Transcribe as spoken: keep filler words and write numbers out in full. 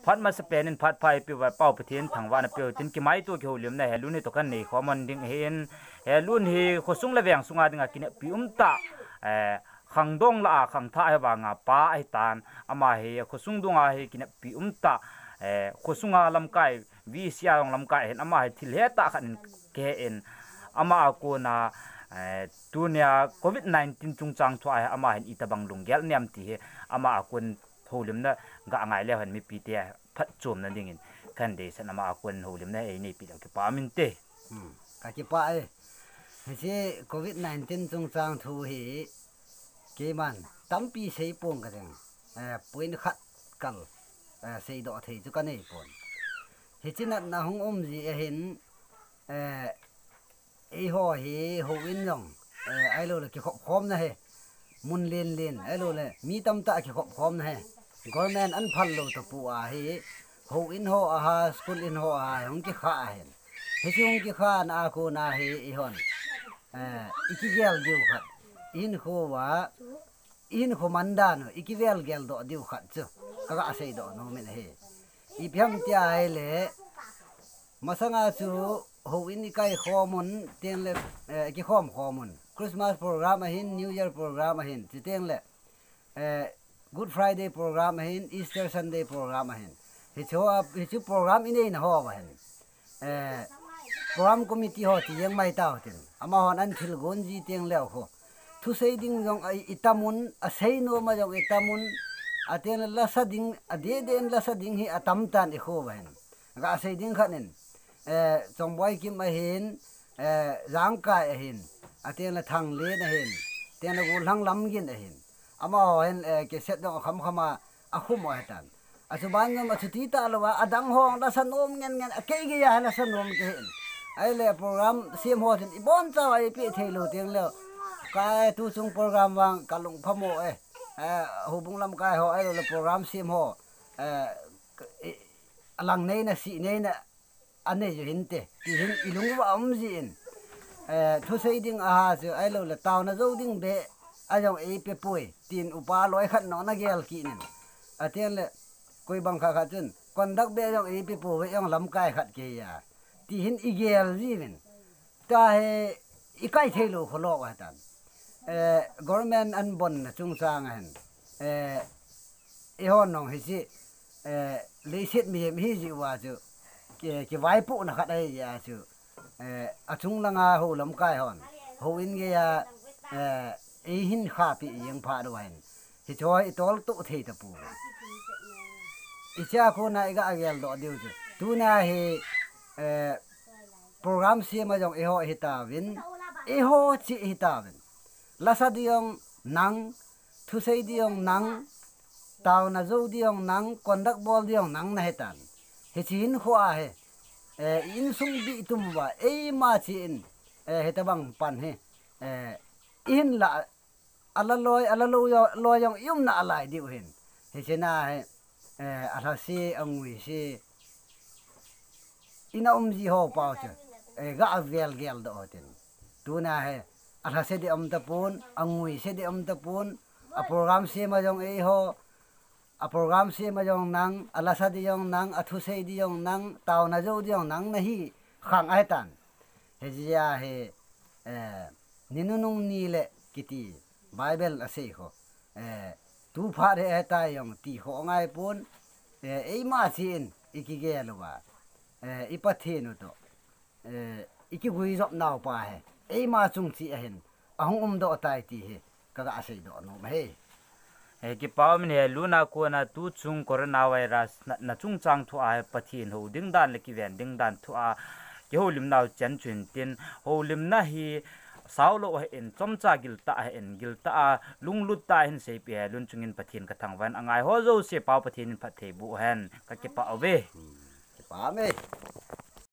Phat masapen in phat pha eipeuva Pau Pathen thangvahna peu hitin, kimaito kihoulimna Helun hi toh kanei khom ding ahin, Helun hi khosung le veng sunga dinga kinepi umtah, eh, khangdong lah a khangthah ahi vanga pa ahitan, ama hi khosung dunga hi kinepi umtah, eh, khosunga lamkai, V C a jong lamkai ahin, ama hi thil hetah khat in kihen, ama a kona, eh, tunia covid nineteen chungchang thua hi ama hin itobang lunggel nem ti hi ama a kon houlimna ga ngai leu hen mipite phatchomna dingin kahin deisan, ama a kon houlimna eineipi leu kipah minte. Hmm, kakipah e. Hiche covid nineteen chungchang thu hi keiman tampi seipong kading, eh, point khat kal, eh, seidoh thei chu kaneipon. Hiche natna hung um jeh ahin, eh, eiho hi houin jong, eh, ahiloule kikhop khomna hi mun lenlen, ahiloule mi tamtah kikhop khomna hi government ahin phal lou tapou ahi, houin ho aha, school in ho aha hung kikhah ahin. Hiche hung kikhahna a kona hi eihon, eh, ikigel diu khat, ihinkhouva, ihinkho mandan u ikivel geldoh diu khat chu kaga seidoh nomin ahi. Ipi ham tia ahile, masanga chu houin ikai khomun, tengle, eh, kikhom khomun, Christmas program ahin, New Year program ahin, chutengle, eh, Good Friday program ahin, Easter Sunday program ahin, hichu, hichu program ineina houva hin, eh, program committee ho ti jeng mai tautin, amahon ahin thilgon ji tengleu khu, thusei ding jong a itamun, asei noma jong itamun, atengle lasa ding, adeh deh in lasa ding hi atamtan ikhouva hin. Gasei ding khat in, eh, Chongboi Kim ahin, eh, Jangkai ahin, atengle Thanglen ahin, tengle Golhang Lamgin ahin, amaho hin, eh, cassette jong akhamkhama akhum u ahitan. Achuban jong achuti talouva, adang ho lasa nom ngen ngen, akeigeiya lasa nom kahin. Ahile program sem ho chun ibonchauva eipeh theilou tengleu, kai tuchung program vang kalung phamo e. Eh, houbung lamkai ho ahiloule program sem ho, eh, alang neina, sih neina anei u hinte, ti hin ilung uva aum jin, eh, thusei ding aha chu ahiloule taona jou ding beh ajong eipepoi, tin upa loi khat nona gel kit in. Atengle koi bang khat khat chun conduct beh jong eipepouve, jong lamkai khat keiya, ti hin igel jiuvin. Tahi ikai theilou kholou ahitan. Eh, government ahin bonna chungchang ahin, eh, eihon jong hiche, eh, leiset mihem ihi jeh uva chu, ki, kivaipohna khat ahi jeh a chu, eh, achung langa hou lamkai hon, houin geiya, eh, eihin khahpeh jeng phat uva hin, hicheho itoltoh thei tapouve. Hichea kona iga geldoh diu chu, tunia hi, eh, program sem a jong eiho hitauvin, eiho cheh hitauvin. Lasa ding jong nang, thusei ding jong nang, taona jou ding jong nang, conduct bol ding jong nang nahitan. Hiche hinkhoa hi, eh, insung dihtum uva eima cheh in, eh, hitobang pan hi, eh, ihinlah, ala loi, ala lou loi jong iumna alai diu hin. Hichena hi, eh, alhase, anguise, ina umji ho pao chu, eh, ga vel geldoh utin. Tuna hi, alhase ding um tapon, anguise ding um tapon, a program sem a jong eiho, a program sem a jong nang, alasa ding jong nang, athusei ding jong nang, taona jou ding jong nang nahi khang ahitan. Hijeh a hi, eh, ni nunung ni le kiti Bible asei kho, eh, tu phat hi ahitai jong ti kho angaipon, eh, eima cheh in ikigel uva, eh, i Pathen u toh, eh, ikiguijop naupa hi eima chung cheh ahin ahung umdoh tai ti hi kaga seidoh nom ahi. Eh, kipah umin, Helun a kona tuchung coronavirus natna chungchang thua hi Pathen hou ding dan le kiven ding dan thua kihoulimnau chan chu hintin, houlimna hi saolou ahin, chomcha giltah ahin, giltah a lunglut tah a hin seipeh Helun chungin Pathen kathangvah in, angaiho jouse Pau Pathen in phatthei boh hen, kakipah uve. Kipah ume.